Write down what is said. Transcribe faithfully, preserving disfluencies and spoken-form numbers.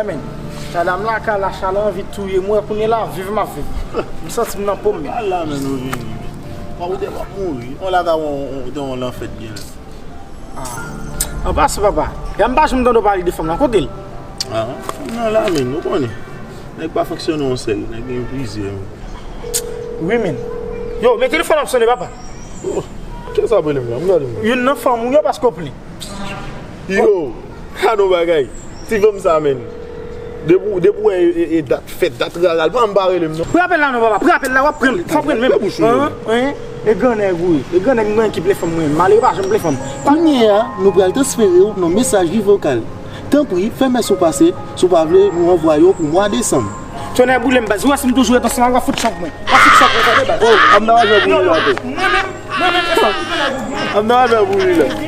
Men, madanm la ka la chalè anvi touye m, wè kounye la viv m ap viv. M santi m nan po m men. Ala men nou vini men. Mwen ou te w ap mouri. On la ka on on on lanfè t gen la. An pasan papa, ya m pa janm tande w pale de fanm nan, kote l? Ah, fanm nan la men, ou konnen. Nèg pa fonksyone yon sèl, nèg gen plizyè men. Wi men. Yo, men telefòn ap sonnen papa. Oh, kiyès ap rele m la? M gade m. Youn nan fanm ou yo paske w plen. Yo, gade yon bagay. Ti fanm sa men. Depi depi w wè e dat fèt, dat raral, pa m pa rele m non. Pran apèl la non papa, pran apèl la w ap pran l, fò w pran l menm. An, an, e gran nèg ou ye. E gran nèg mwen ki plen fanm mwen, malere pa janm plen fanm. Kounye a, nou pral transfere w nan mesajri vokal. Tanpri, fè mès ou pase, si w pa vle nou ranvwaye w pou mwa desanm. Tonnè boule m baz, ou wè si m toujou ret ansanm avè w, w ap fout chòk mwen. W ap fout chòk mwen tande baz. Oh, ap nan afè pou li la tou. Mwen menm, mwen menm, e sa m tonnè boule. Ap nan afè pou li la.